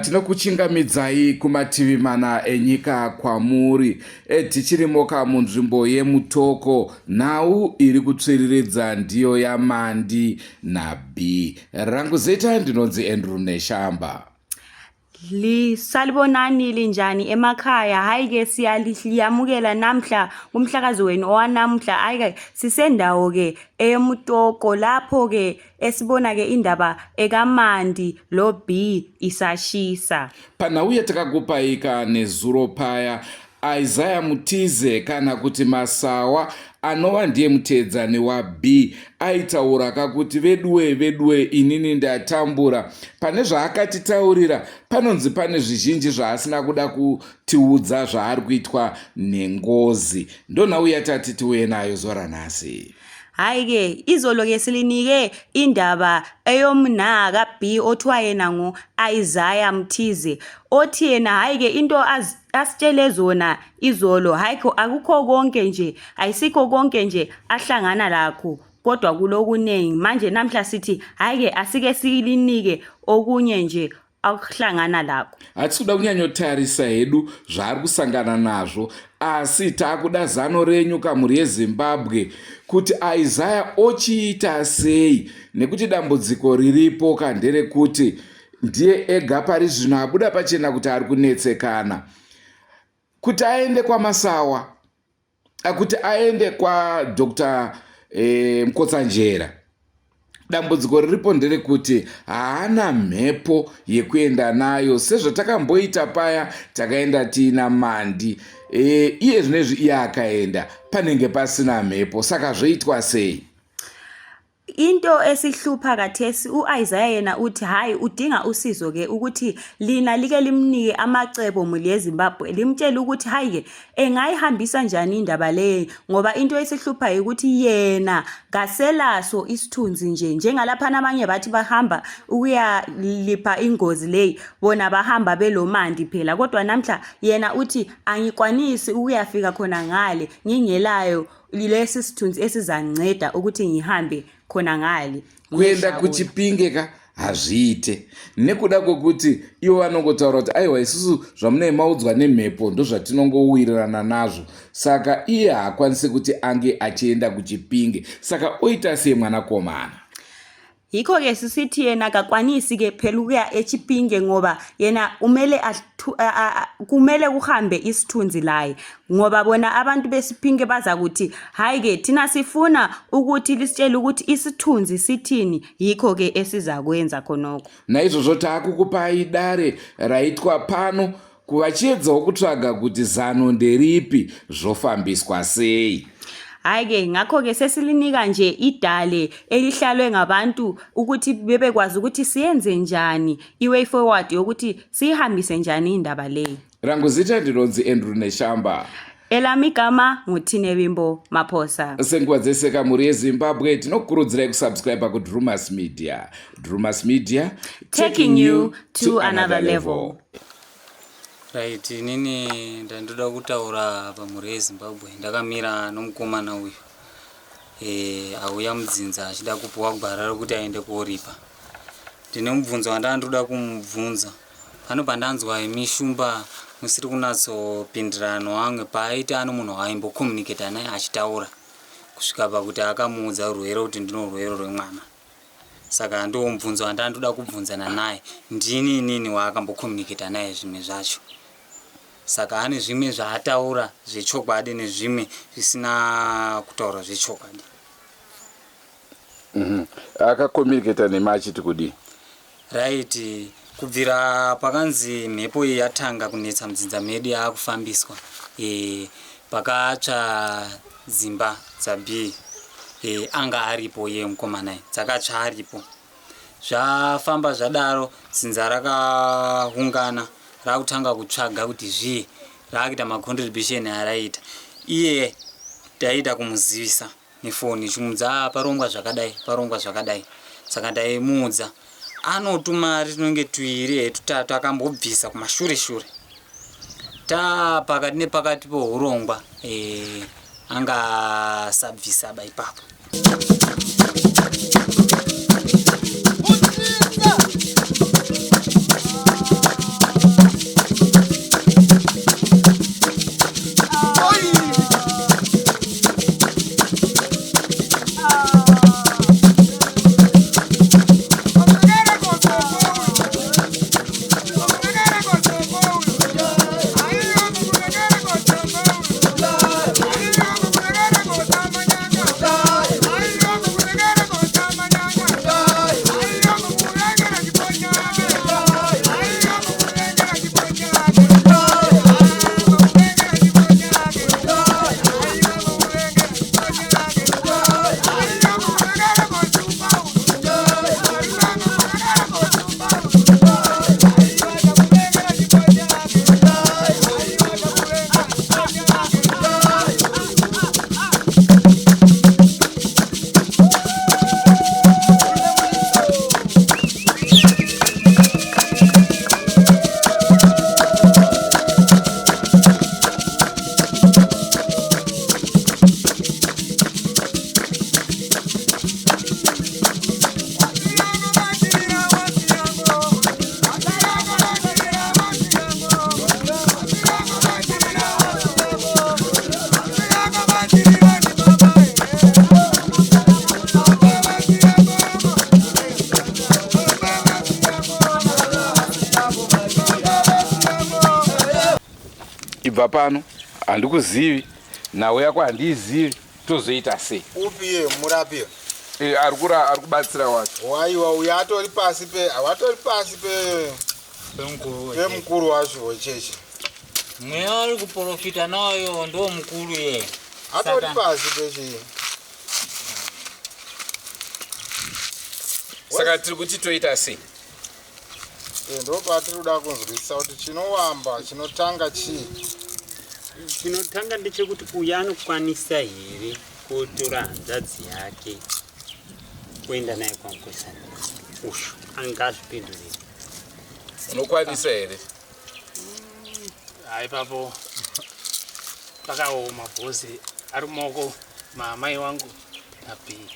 Tinokuchingamidzai kumativi mana enyika kwamuri. E, tichirimoka munzvimbo yeMutoko. Nhau iri kutsviriridza ndiyo yaMandi naB. Rangu zita ndinonzi Andrew Neshamba. Salibonani linjani emakhaya hayi ke siyaliyamukela namhla kumhlakazi wenu owanamhla hayi ke sisendawo ke eMutoko lapho ke esibona ke indaba ekaMandi lo B isashisa. Panhau yatakakupaika nezuro paya, Isaiah Mutize kana kuti Masawa anova ndiye muteedzani waB aitaura kakuti veduwe veduwe inini ndatambura. Pane zvaakatitaurira panonzi pane zvizhinji zvaasina kuda kutiudza zvaari kuitwa nengozi. Ndonhau yatati tiuye nayo zuva ranhasi. Hhayi-ke izolo-ke silinike indaba eyomnaka B othiwa yena ngu-Isaiah Mthize othi yena hhayi-ke into asitshele zona izolo hhayi akukho konke nje ayisikho konke nje ahlangana lakho kodwa kulokuningi manje namhla sithi hhayi-ke asike silinike okunye nje akuhlangana lakho. Hatisi kuda kunyanyotarisa hedu zvaari kusangana nazvo asi taakuda zano renyu kamhuri yeZimbabwe kuti Isaiah ochiita sei nekuti dambudziko riripo ka nderekuti ndiye ega pari zvino abuda pachena kuti ari kunetsekana kuti aende kwaMasawa kuti aende kwaDr eh, Mukotsanjera. Dambudziko riripo nderekuti haana mhepo yekuenda nayo sezvatakamboita paya takaenda tiina Mandi. E, iye zvinezvi iye akaenda panenge pasina mhepo saka zvoitwa sei? Into esihlupha kathesi u-Isaya yena uthi hhayi udinga usizo-ke ukuthi lina like limnike amacebo muli yeZimbabwe limtshele ukuthi hhayi-ke engayihambisa njani indaba leyi ngoba into esihluphayo ukuthi yena kaselaso isithunzi nje njengalaphana abanye bathi bahamba ukuyalipha ingozi leyi bona bahamba belomandi phela kodwa namhla yena uthi angikwanisi ukuyafika khona ngale ngingelayo lesi sithunzi esizanceda ukuthi ngihambe khona ngale kuenda kuchipinge ka hazviite nekuda kwekuti ivo vanongotaura kuti aiwa isusu zvamunei maudzwa nemhepo ndozvatinongowirirana nazvo saka iye haakwanisi kuti ange achienda kuchipinge saka oita sei mwanakomana Yikho-ke sisithi yena kakwanisi-ke phela ukuya eChipinge ngoba yena umele kumele kuhambe isithunzi laye ngoba bona abantu beSipinge bazakuthi hhayi-ke thina sifuna ukuthi lisitshele ukuthi isithunzi sithini yikho-ke esizakwenza khonokho. Naizvozvo taakukupai dare raitwa pano Kuvachiedzawo kutsvaga kuti zano nderipi zvofambiswa sei. Hhayi-ke ngakho-ke sesilinika nje idale elihlalwe ngabantu ukuthi bebekwazi ukuthi siyenze njani i-way forward yokuthi siyihambise njani indaba leyi. Rangu zita ndinonzi Andrew Neshamba. Elami igama nguThinebimbo Maphosa. Senguva dzese kamhuri yeZimbabwe tinokukurudzirai kusubscribe kuDrumas Media. Drumas Media taking you to another level. Right, inini ndandoda kutaura pamhuri yeZimbabwe ndakamira nomukomana uyu e, auya mudzinza achida kupiwa gwara rokuti aende koripa. Ndine mubvunzo wandandoda kumubvunza Pano pandanzwa imi Shumba musiri kunatsopindirana noamwe paaiti ano munhu waaimbokommunicata naye achitaura kusvika pakuti akamuudza rwere kuti ndino rwere rwemwana saka ndiwo mubvunzo wandandoda kubvunzana naye ndini inini waakambokommunicata naye zvimwe zvacho saka ane zvimwe zvaataura zvechokwadi nezvimwe zvisina kutaura zvechokwadi mm -hmm. Akakommunicata nemi achiti kudii? Right kubvira pakanzi mhepo iyi yatanga kunetsa mudzinza medu yaakufambiswa e, pakatsva dzimba dzaB e, anga aripo iye mukomana dzakatsva aripo zvafamba zvadaro dzinza rakaungana rakutanga kutsvaga kuti zvii raakuita macontribution araiita iye taiita kumuzivisa nefoni ichimuudza ah, parongwa zvakadai parongwa zvakadai saka ndaimuudza anotumari tunenge tuiri hetutatu akambobvisa kumashure shure ta pakati nepakati pohurongwa e, anga asabvisa ba ipapo Ibva pano, handikuzivi, nhau yako handiizivi, tozoita sei? Upi iye murapi? E, ari kura ari kubatsira wacho. Waiwa uyo atori pasi pe watori pasi pe pemukuru wacho wechechi. Mweya wari kuprofita nawo ndo mukuru ye. Atori pasi pechii. Saka tiri kuti toita sei? Eh, ndopatiri kuda kunzwisisa kuti chinowamba chinotanga chii. Chinotanga ndechekuti uyu anokwanisa here kutora hanzvadzi yake kuenda naye kwaMukosana uyu angazvipindurire. Unokwanisa here? Hayi ipapo pakaoma bhozi ari mumaoko maamai wangu nabhii.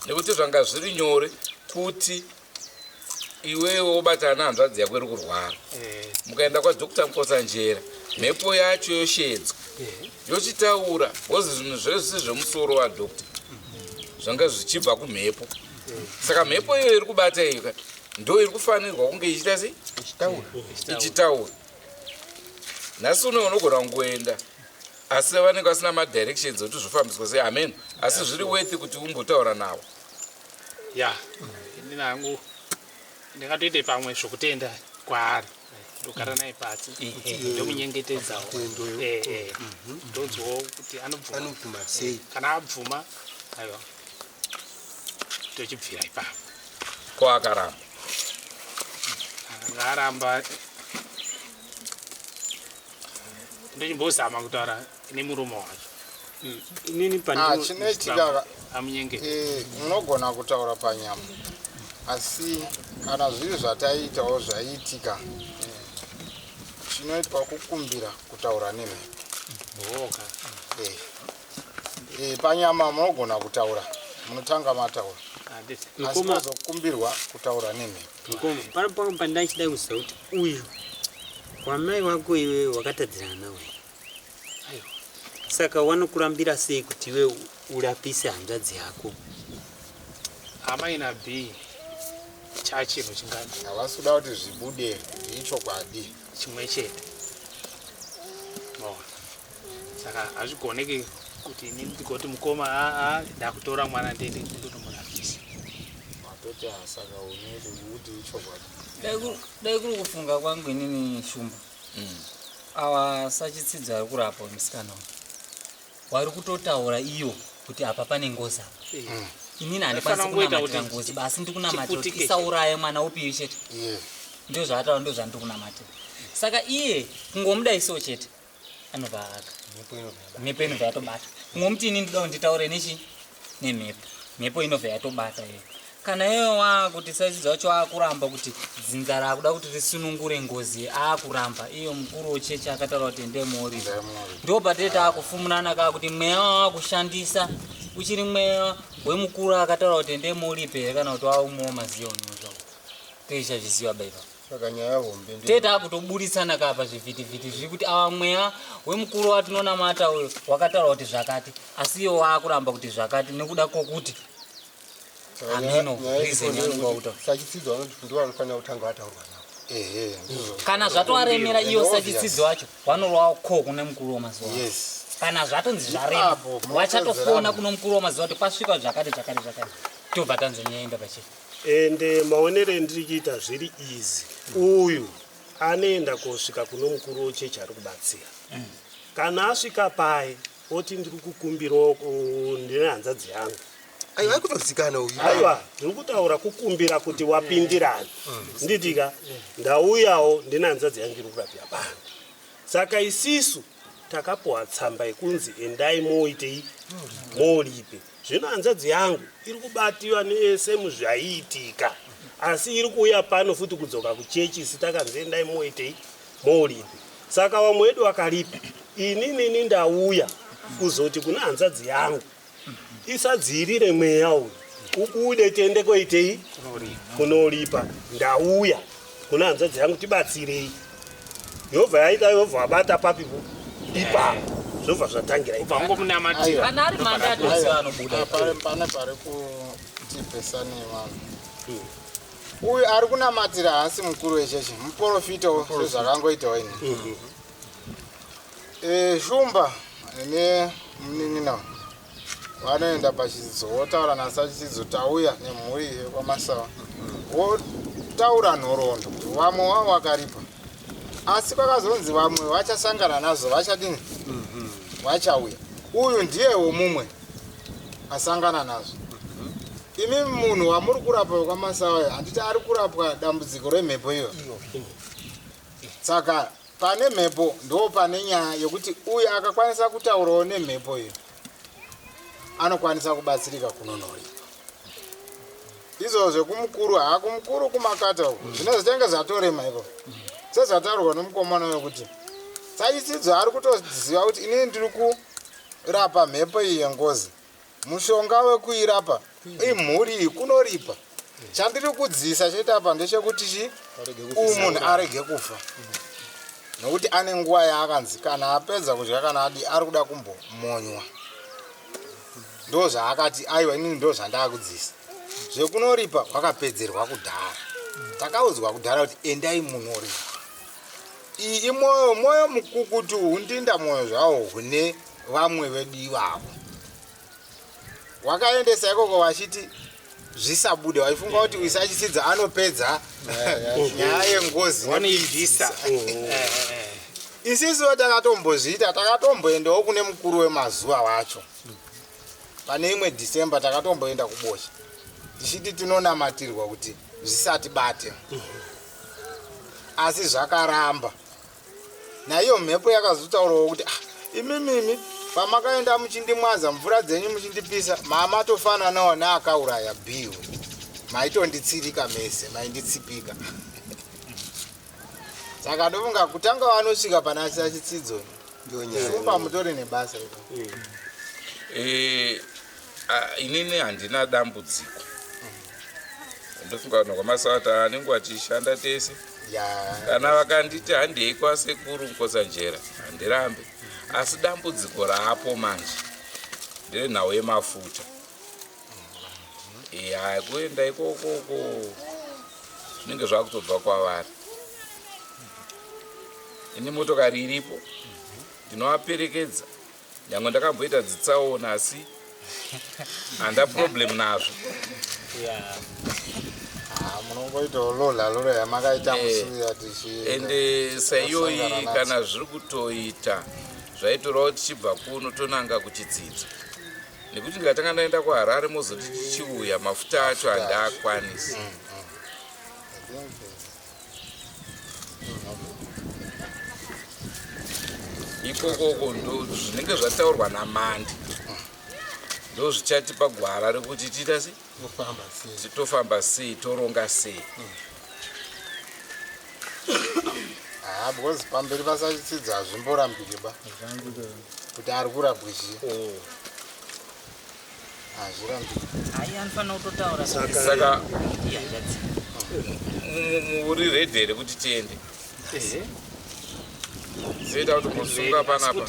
Nekuti zvanga zviri nyore kuti iwewe wobatana nehanzvadzi yako iri kurwara eh. Mukaenda kwaDr Mukotsanjera, mhepo yacho yoshedzwa eh. Yochitaura bhozi zvinhu zvese zvemusoro wadoctor zvanga zvichibva kumhepo eh. Saka mhepo iyoyo iri kubata iyo ka ndo iri kufanirwa kunge ichiita sei, ichitaura. Nhasi uno unogona kungoenda asi vanenge vasina madirections ekuti zvofambiswa sei, hameno, asi zviri worth kuti umbotaura navo. Ya, inini hangu ndingatoite pamwe zvokutenda kwaari, ndogara naye pasi, ndomunyengetedzawo, ndonzwawo kuti anobvuma sei. Kana abvuma, aiwa, tochibvira ipapo. Ko akaramba? Akanga aramba, ndochimbozama kutaura nemurume wacho. Inini Ah, chinoitika amunyengete. Munogona kutaura panyama, asi kana zviri zvataiitawo zvaiitika, chinoitwa kukumbira kutaura nemhepo. Oka. Panyama munogona kutaura, munotanga mataura, Handiti. asi Mukoma. pazokumbirwa kutaura nemhepo. Mukoma, pano pamwe pandachida kuziva kuti uyu wamai wako iwe wakatadzirana nawe. Aiwa. Saka wanokurambira sei kuti iwe urapise hanzvadzi yako? Amai na B chachinhu chingani? Havasi kuda kuti zvibude ichokwadi. Chimwe chete. Maona, saka hazvigoneki kuti ini ndigoti mukoma, aa, ndakutora mwana ndiende ndotomurapisa. Matoti saka une kuti ichokwadi. Dai kuri kufunga kwangu inini, Shumba, awa sachitsidzo ari kurapa musikana uyu wari kutotaura iyo kuti apa pane ngozi apa. Inini handikwanisi Zvafanira kungoita kunamatira kuti ngozi basi, ndiri kunamatira kuti chiputike. isauraye mwana upiyu chete. Ndo zvaataura, ndo zvandiri kunamatira. Saka iye kungomudaisawo chete anobva aka mhepo inobva yatobata. Kungomuti ini ndoda nditaure nechi nemhepo, mhepo inobva yatobata iyo. Kana iye waakuti saizidza wacho aakuramba kuti dzinza raakuda kuti risunungure ngozi, aakuramba iyo mukuru wechechi akataura kuti endei muoripa, ndo patee taakufumunana kaa kuti mweya wawakushandisa uchiri mweya wemukuru akataura kuti endei muoripe here, kana kuti waumuwo maziyoni zvavo toichazviziva baipa. Saka nyaya hombe Tee taakutoburitsana kaa pazvivhitivhiti zviri kuti awa mweya wemukuru watinonamata uyo wakataura kuti zvakati, asi iwo waakuramba kuti zvakati nekuda kwokuti hameno reason yaanenge wakuta. Sachitsidzo vanoti ndivo vanofanira kutanga vataurwa navo. Ehe, ndizvo. Kana zvatoaremera iyo Obvious. sachitsidzo wacho wanorwawo ko kune mukuru wamazuva. Kana zvatonzi zvarema, Ipapo, wachatofona munopedzerana. kuno mukuru wamazuva kuti kwasvika zvakati zvakati zvakati, tobva tanzonyaenda pachena. Ende maonero endiri kuita zviri izi, uyu anoenda kosvika kuno mukuru wechechi ari kubatsira. Kana asvika paye oti ndiri kukumbirawo ndine hanzadzi yangu. Aiwa, ari kutozikana uyu. Aiwa, ndiri kutaura kukumbira kuti wapindirana, nditika ndauyawo ndine hanzadzi yangu iri kurapira pano. Saka isisu takapuwa tsamba yekunzi endai moitei, moripe. Zvino hanzadzi yangu iri kubatiwa nesemu zvaiitika, asi iri kuuya pano futi kudzoka kuchechi, isi takanzi endai moitei, moripe. Saka vamwe vedu vakaripa, ininini ndauya kuzoti kuna hanzadzi yangu isadzirire mweya uyu ubude, tiende koitei, kunoripa. Ndauya kuna hanzadzi yangu, tibatsirei. Yobva yaita, yobva wabata papipo ipapo, zvobva zvatangira ipapo. Ubva ungomunamatira. Kana ari manda atoziva anobuda. Pane pari kuti pesane vanhu. Uyu ari kunamatira haasi mukuru wechechi, muporofitawo sezvakangoitawo ini. E, Shumba nemunin'ina vanoenda pachidzidzo votaura nasachidzidzo tauya nemhuri yekwaMasawa votaura nhoroondo kuti vamwe vavo vakaripa asi kwakazonzi vamwe vachasangana nazvo vachadini vachauya uyu ndiyewo mumwe asangana nazvo imi munhu wamuri kurapa wekwaMasawa handiti ari kurapwa dambudziko remhepo iyo saka pane mhepo ndo pane nyaya yekuti uyu akakwanisa kutaurawo nemhepo iyo anokwanisa kubatsirika kunonoripa izvo zvekumukuru haa kumukuru kumakata uku zvino zvitenge zvatorema iko sezvataurwa nomukomana uyo kuti saisidzo ari kutoziva kuti inini ndiri kurapa mhepo iyi yengozi mushonga wekuirapa imhuri iyi kunoripa chandiri kudzisa chete apa ndechekuti chi uyu munhu arege kufa nokuti ane nguva yaakanzi kana apedza kudya kana adi ari kuda kumbomonywa ndo zvaakati aiwa inini ndo zvandakudzisa zvekunoripa wakapedzerwa kudhara takaudzwa kudhara kuti endai munoripa iyi imwoyo mwoyo mukukutu hundinda mwoyo zvawo hune vamwe vedu ivavo wakaendesa ikoko vachiti zvisabude waifunga kuti uisachisidza anopedza nyaya yengozi Wanoibvisa. Isisuwo takatombozviita takatomboendawo kune mukuru wemazuva wacho pane imwe December takatomboenda kubosha tichiti tinonamatirwa kuti zvisatibate asi zvakaramba naiyo mhepo yakazotaurawo kuti ah, imimimi pamakaenda muchindimwaza mvura dzenyu muchindipisa mamatofananawo neakauraya bhiwe maitonditsirika mese mainditsipika saka ndofunga kutanga vanosvika pana chitsidzo shumba mutori nebasa iko eh, inini handina dambudziko ndofunga vanhu kwamasata anenge achishanda tese kana vakanditi handei kwasekuru Mukotsanjera handirambe asi dambudziko raapo manje nderenhau yemafuta ya kuenda ikokoko zvinenge zvakutobva kwavari ini motokari iripo ndinovaperekedza nyange ndakamboita dzitsaona asi handa problem nazvo ah, munongoitawo lola lola yamakaita eh, musuya tichi ende saiyoyi kana zviri kutoita zvaitorawo tichibva kuno tonanga kuchitsidzo nekuti ndikatanga ndaenda kuharare mozoti tichiuya mafuta acho handaakwanisi mm, mm. Ikokoko ndo zvinenge zvataurwa namandi ndo zvichatipa gwara rekuti tiita sei tofamba sei toronga sei haa because pamberi pasachitsidza hazvimborambike ba kuti ari kurapwa chii oh. hazvirambike hayi anofanira kutotaura saka muri ready here kuti tiende zvoita kuti musunga panapa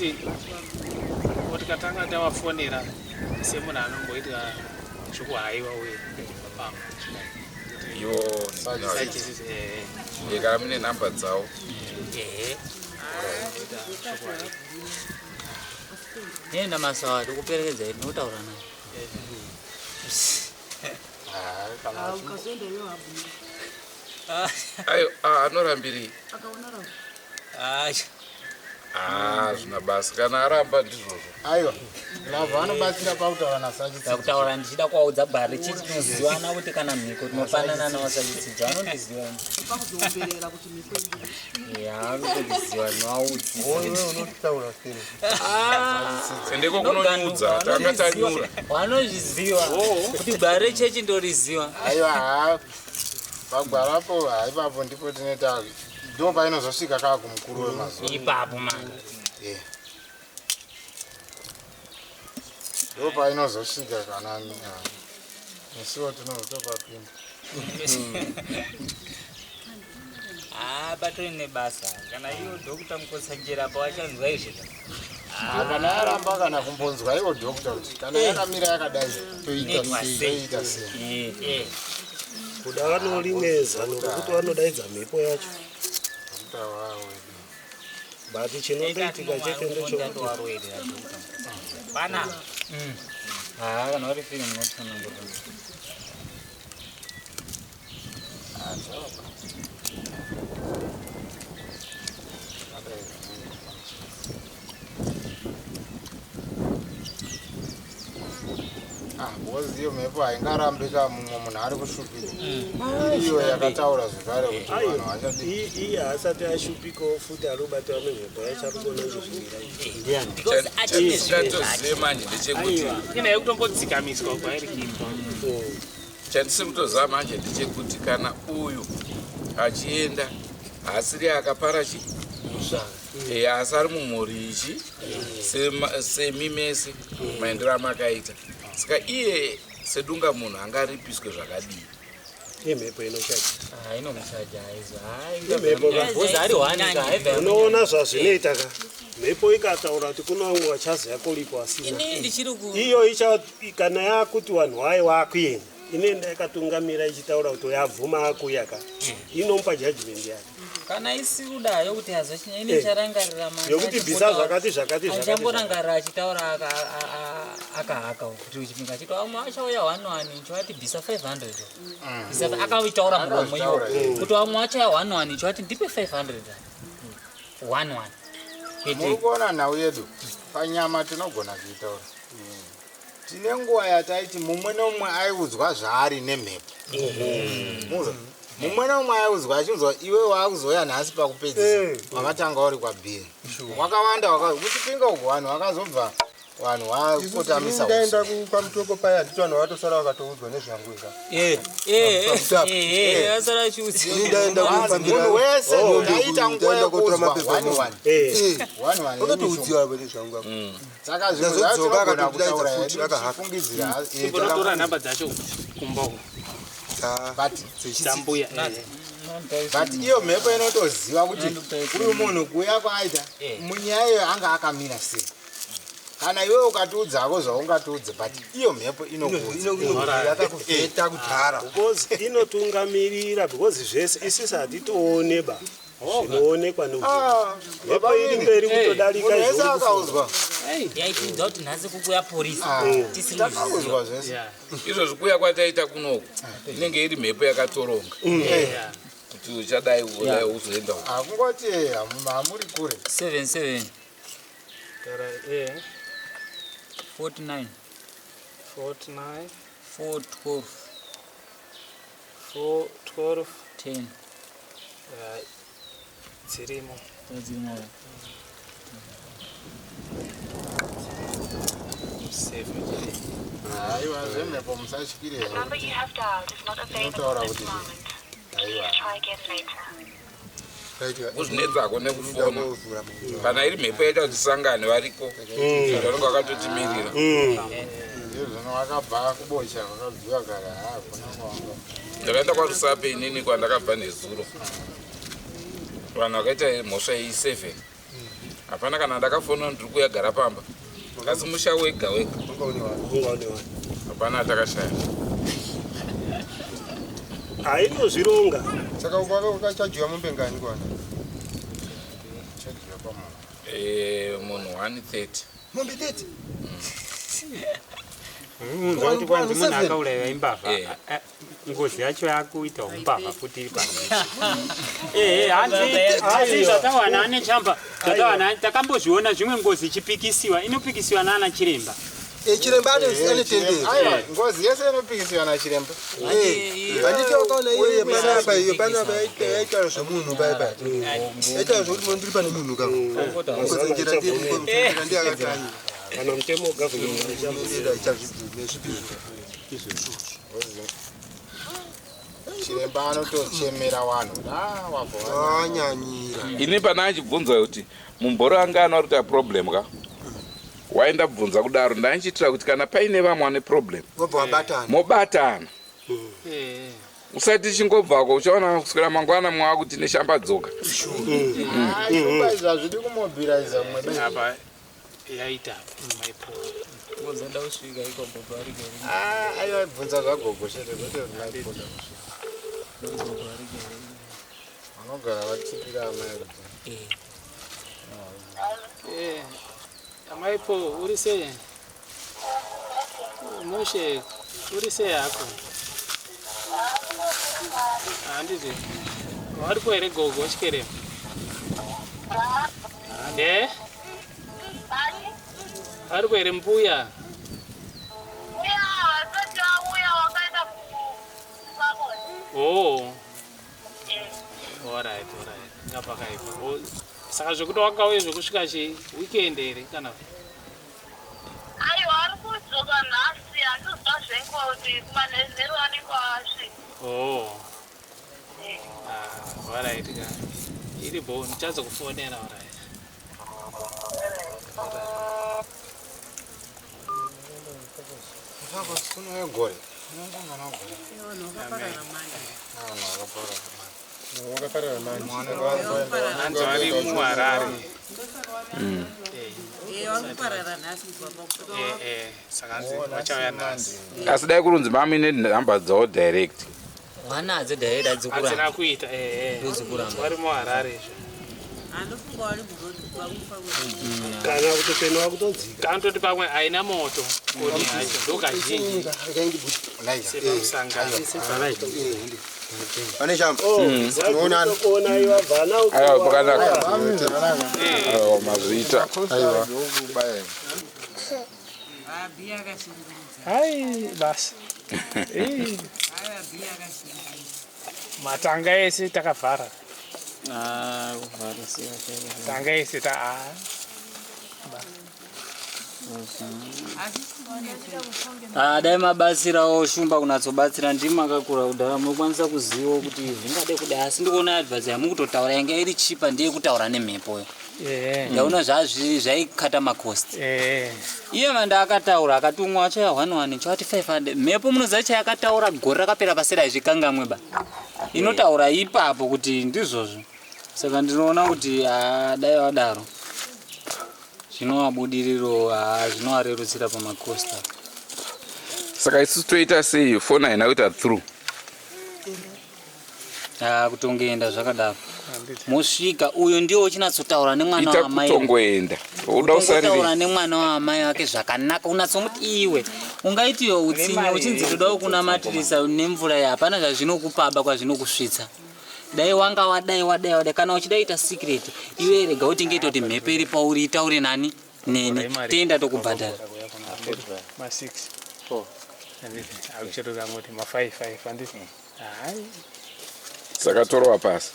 tikatanga tavafonera semunhu anomboita zvekuhaiwa uye pamba yo kana mune nhamba dzavo Nenda masawa tikuperekedza tinotaura naye. Ayo anorambirei? Ah, zvina basa kana aramba ndizvozvo. Aiwa. Lava vanobatsira pakutaura naSachitsidzo. Pakutaura ndichida kuvaudza gwara richiti tinozivana kuti kana mhiko tinopanana nawo Sachitsidzo anondiziva. Pakuzoomberera kuti mhiko iyi. Ya anondiziva ndinovaudza. Wewe unotaura sei? Ah, Endeko kunonyudza tanga tanyura. Vanozviziva kuti gwara rechechi ndoriziva. Aiwa haa pagwarapo haipapo ndipo tinoita ndo painozosvika kaa kumukuru wemazuva. Ipapo manje. Yeah. Ndo painozosvika kana nesuwo tinozotopapinda. Ah, patori nebasa kana iwo dhokota Mukotsanjera apa wachanzwa izvi ah, kana yaramba kana kumbonzwa iwo dhokota kuti kana eh. yakamira yakadai toita sei eh. Eh. Kuda vanorimwe zano rokuti vanodaidza mhepo yacho. But chinondoitika chete ndechekuti Pana. Ah, kana vari free munotsanangura. Ah, because iyo mhepo haingarambika mumwe munhu ari kushupika iyo yakataura zvekare kuti vanhu vachadi iye haasati ashupikawo futi ari kubatwa nemhepo yacho ari kuona izvozvira. Chandisingatozive manje ndechekuti Ina yekutombodzikamiswa kwairi kuitwa. Chandisiri kutoziva manje ndechekuti kana uyu achienda haasiri akapara chi Eh, asi ari mumhuri ichi semi mese maendero amakaita saka iye sedunga munhu angaripiswe zvakadii? Imhepo inochaja. Ah, inomuchaja izvo. Imhepo ka. Bhozi ari one ka, haibva Unoona zvazvinoita ka. Mhepo ikataura kuti kuna vamwe vachaziva kuripo asina. Ini ndichiri ku Iyo icha kana yakuti vanhu vaye vakuenda inoenda yakatungamira ichitaura kuti yabvuma akuya ka. Inomupa judgment yake. Kana isiri kudayo kuti azochinya ini ndicharangarira manje. Yokuti bvisa zvakati zvakati zvakati. Achamborangarira achitaura akahaka kuti uchipinga achiti vamwe vachauya one one chovati bvisa 500. Bvisa akaitaura muromo iwo kuti vamwe vachauya one one chovati ndipe 500. One one. Muri kuona nhau yedu panyama tinogona kuitaura. Tine nguva yataiti mumwe nemumwe aiudzwa zvaari nemhepo. Muzwa? Mumwe nemumwe aiudzwa achinzwa iwe waakuzouya nhasi pakupedzisa. Wakatanga uri kwabhiri. Wakawanda kuchipinga uku vanhu vakazobva vanhu vakotamisa. Ndaenda kwamutoko paya handiti vanhu vatosara vakatoudzwa nezvangu inga. Vasara vachiudzwa. Ini ndaenda kufambira Munhu wese mombe aita nguva ndaenda kotora yekuudzwa mapepa one mombe. one. One one Vakatoudziwa apa nezvangu apa. Saka zvimwe Ndazodzoka zvatinogona akatotidaidza kutaura futi hedu akahaka. tichifungidzira. Timbonotora nhamba dzacho kumba uko. But Dzambuya. But iyo mhepo inotoziva kuti uyu munhu kuuya kwaaita munyaya iyoyo anga akamira sei. Kana iwe ukatiudzako zvaungatiudze but iyo mhepo inokuudza. Yakakuvheta kudhara. Because inotungamirira because zvese isisi hatitoone ba. Zvinoonekwa Ah, nemhepo iri mberi kutodarika Munhu wese izvo. akaudzwa. Yaitiudza kuti nhasi kukuya porisi. Tisiri Takaudzwa kuzviziva. zvese. Izvozvi kuuya kwataita kunoku inenge iri mhepo yakatoronga kuti uchadai udai uzoenda uko. Hakungoti hamuri kure. 77 Tara 49 49 412 4 12 10. Dzirimo. Dzirimo. Save. Aiwa zvemhepo musatyire. The number you have dialed is not available Inotaura at kuti this moment. Please try again later. Kuzvinetsako nekufona kana iri mhepo yaita kuti tisangane variko vanenge vakatotimirira. Izvozvo wakabva kubocha wakabviwa kare hakuna kwawanga. Ndakaenda kwaRusape inini kwandakabva nezuro vanhu vakaita mhosva iyi7 hapana kana ndakafona ndiri kuyagara pamba asi musha wega wega hapana atakashaya. Hainozvironga. Saka wakachajiwa mombe ngani kwana? Munhu 130. Mombe 30? Unzwa kuti kwanzi munhu Seven. akauraiwa imbavha. Ngozi yacho yakuita umbavha futi iri pano. Ehe, hanzi zvatawana ane chamba zvatawana takambozviona zvimwe ngozi ichipikisiwa inopikisiwa naana chiremba. Chiremba ane tendero. Aiwa, ngozi yese inopikisiwa nachiremba. Handiti wakaona iyo yepanapa iyo panapa yaitaura zvemunhu paya paya. Yaitaura zvekuti munhu ndiri pane munhu ka. Mukotsanjera ndiye mukotsanjera ndiye akati ayi. Kana mutemo wegavhumendi Izvozvo. Chiremba anotochemera vanhu kuti "Ah, wabva wanyanyira." Ini pana achibvunza kuti mumboro anga ano ari kuita problem ka waenda bvunza kudaro ndaichiitira kuti kana paine vamwe vane problem Wobva wabatana. Mobatana usati chingobvako uchaona kuswera mangwana mwa kuti neshambadzoka. Ah, shumba izvi hazvidi kumobhiraiza mumwe. Apa yaita maipo. Ngozoda kusvika ikoko Ah, aiwa bvunza zvagogo chete kwete maipoda kusvika. Vanogara vachipira amai kuti. Eh, amai po uri sei? Mushe uri sei hako? Handiti varipo here gogo chikerema? Eh? Varipo here mbuya? Oh. Alright, alright. Nga pakaipa. Oh, saka zvekuti wakauye zvekusvika chi weekend here kana? Aiwa ari kudzoka nhasi handiziva zvenguva kuti kumanheru anenge asvika. Oh. Ah, alright ka. Iri bho ndichazokufonera alright. Kuno gore. Hanzi vari muHarare. Saka hanzi vachauya nhasi. Asi dai kurunzi mami nenhamba dzavo direct. Vanadzo direct hadzikuramba. Hadzina kuita eh. Ndodzikuramba. Vari muHarare izvo. Kana kuti peno wakutodzika. Kana kutoti pamwe haina moto koni yacho ndokazhinji. Sepamusangano. Pane shamba. Unoonana. Kuona iwa bvana Aiwa pakanaka. Aiwa mazviita. Aiwa. Hai basi. Eh. Matanga ese takavhara. Ah, kuvhara siya. Tanga ese ta ah. Ah, dai mabatsirawo shumba kunatsobatsira ndimi makakura kudhara munokwanisa kuzivawo kuti zvingade kudai asi ndikuona advice yamukutotaura yanga iri chipa ndiye kutaura nemhepo yo Eh. ndaona zvazviri zvaikata macost Eh. iye manda akataura akati umwe wacho ya 11 chawati 500 mhepo munoziva chayakataura gore rakapera pasera izvikangamwe ba inotaura ipapo kuti ndizvozvo saka ndinoona kuti ah, dai vadaro zvinovabudiriro ah, zvinovarerutsira pamacosta Saka isusu toita sei foni haina kuita through. Ah, kutongoenda zvakadaro mosvika uyo ndiwo uchinatsotaura nemwana Ita waamai kutongoenda. Uda utongotaura usarire. nemwana waamai vake zvakanaka unatsomuti iwe ungaitiwo utsinye uchinzi toda kunamatirisa nemvura iyi hapana zvazvinokupaba kwazvinokusvitsa dai wanga wadai wadai wadai kana uchida ita secret iwe rega kuti inge itoti mhepo iri pauri itaure nani neni toenda tokubhadhara Ma 6. 4. Handiti akuchero kangoti ma 5 5 handiti. Hai. Saka torova pasi.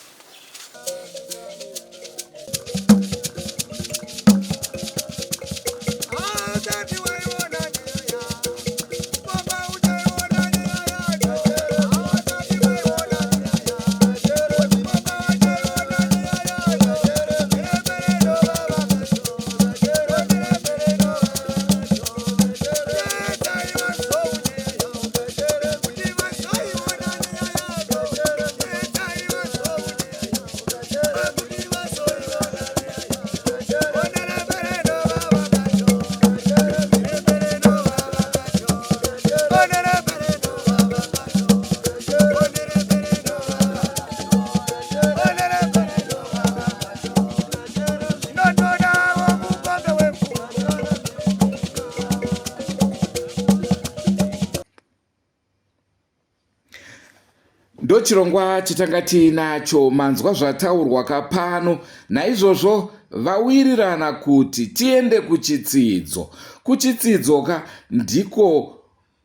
Ndochirongwa chatanga tiinacho manzwa zvataurwa kapano naizvozvo vawirirana kuti tiende kuchitsidzo kuchitsidzo ka ndiko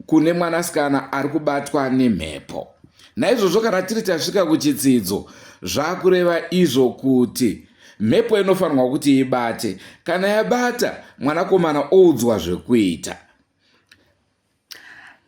kune mwanasikana ari kubatwa nemhepo naizvozvo kana tiri tasvika kuchitsidzo zvakureva izvo kuti mhepo inofanirwa kuti ibate kana yabata mwanakomana oudzwa zvekuita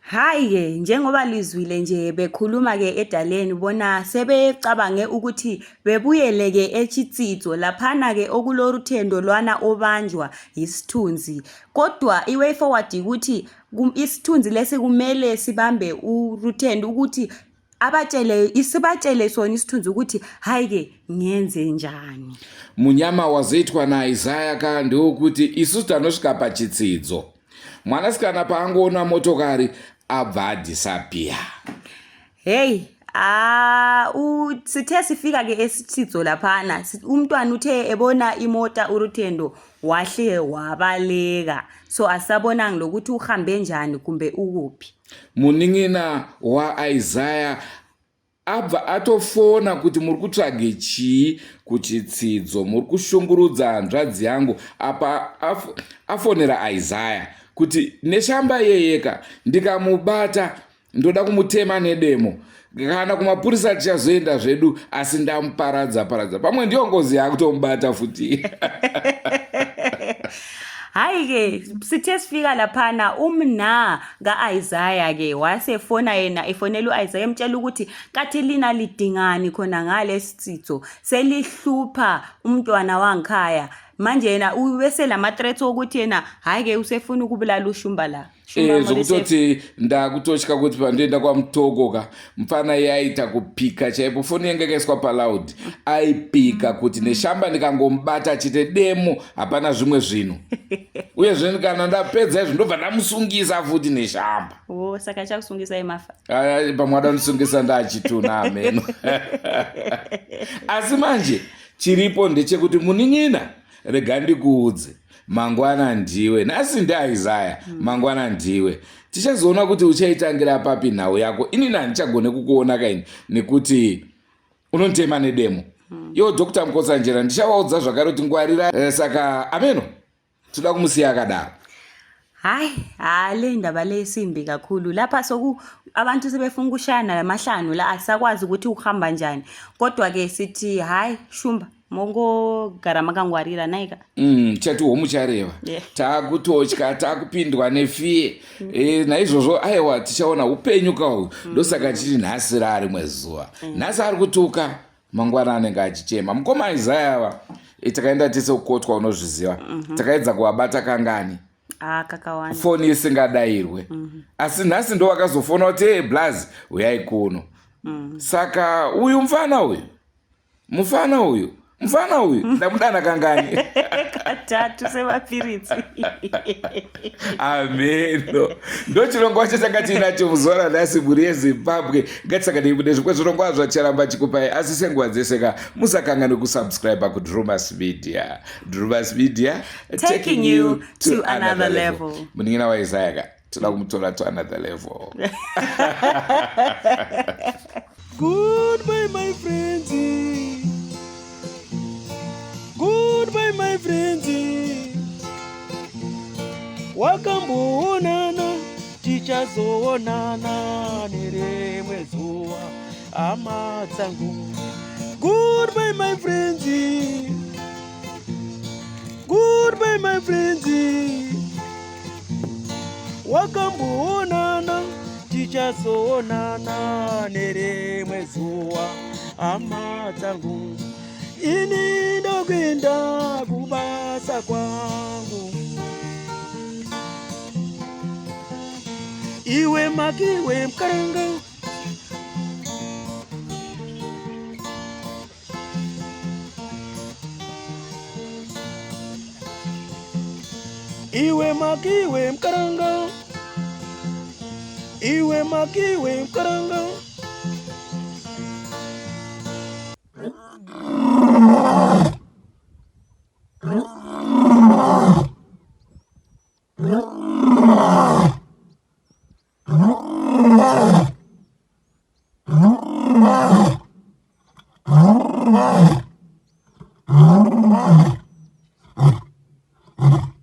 Hayi-ke njengoba lizwile nje bekhuluma-ke edaleni bona sebecabange ukuthi bebuyele-ke eChitsidzo laphana-ke okuloRuthendo lwana obanjwa yisithunzi kodwa i-way forward yikuthi isithunzi lesi kumele sibambe uRuthendo ukuthi abatshele isibatshele sona isithunzi ukuthi hayi-ke ngenze njani. Munyama wazoitwa naIsaya ka ndewokuti isusu tanosvika pachitsidzo. Mwanasikana paangoona motokari abva adhisapiya. Heyi, Ah, sithe sifika ke esithidzo laphana umntwana uthe ebona imota uRuthendo wahle wabaleka so asabonanga lokuthi uhambe njani kumbe ukuphi. Munin'ina waIsaya abva atofona kuti muri kutsvage chii kuchitsidzo muri kushungurudza hanzvadzi yangu apa af, afonera Isaya kuti neshamba yeyeka ndikamubata ndoda kumutema nedemo kana kumapurisa tichazoenda zvedu asi ndamuparadza paradza pamwe ndiyo ngozi yakutomubata futi hayi ke sithe sifika laphana umna ka-Isaya ke wasefona yena efonela u-Isaya emtshela ukuthi kathi lina lidingani khona ngalesitsitso selihlupha umntwana wangikhaya manje yena ubese lama-threats okuthi yena hhayi ke usefuna ukubulala ushumba la Eh, zvokutoti ndakutotya kuti pandoenda kwamutoko ka mupfana iye aita kupika chaipo foni yenge yakaiswa paloud aipika kuti neshamba ndikangomubata chete demo hapana zvimwe zvinhu uyezve kana ndapedza izvo ndobva ndamusungisa futi neshamba oh, saka chakusungisai mafa pamwe ada ndisungisa ndachituna ameno asi manje chiripo ndechekuti munin'ina rega ndikuudze mangwana ndiwe nhasi ndiisaya mm. mangwana ndiwe tichazoona kuti uchaitangira papi nhau yako inini handichagone kukuona kaini nekuti unonditema nedemo mm. iwo dr mukotsanjera ndichavaudza zvakare kuti ngwarira eh, saka ameno toda kumusiya akadaro Hayi, ha le ndaba le isimbi kakhulu. Lapha soku abantu sebefuna ukushayana lamahlanu la asisakwazi ukuthi ukuhamba njani. Kodwa ke sithi hayi shumba mongogara makangwarira naika. Chati homuchareva. Yeah. Takutotya, takupindwa nefiye. E, naizvozvo aiwa tichaona upenyu kauyu. Ndosaka chiti nhasi raarimwe zuva. Nhasi ari kutuka mangwana anenge achichema. Mukoma Isaiah ava e, takaenda tese kukotwa unozviziva. Takaedza kuvabata kangani. Ah, kakawanda. Foni isingadairwe. Asi nhasi ndo vakazofona kuti hey, blaz uyai kuno. Saka uyu mufana uyu mufana uyu mufana uyu ndamudana kangani Katatu semapiritsi. Ameno ndochirongwa chatanga tiinacho muzuva ranhasi mhuri yeZimbabwe ngatisanganei mune zvimwe zvirongwa zvacharamba chikupai asi senguva dzese ka musakanganwe kusubscribe kuDrumas Media. Drumas Media taking you to another level. Munin'ina waIsaya ka toda kumutora to another level. Goodbye my friends. Goodbye my friends. Wakamboonana tichazoonana nerimwe zuva hama dzangu. Goodbye my friends. Goodbye my friends. Wakamboonana tichazoonana nerimwe zuva hama dzangu. Ini ndokuenda kubasa kwangu. Iwe makiwe mkaranga. Iwe makiwe mkaranga. Iwe makiwe mkaranga.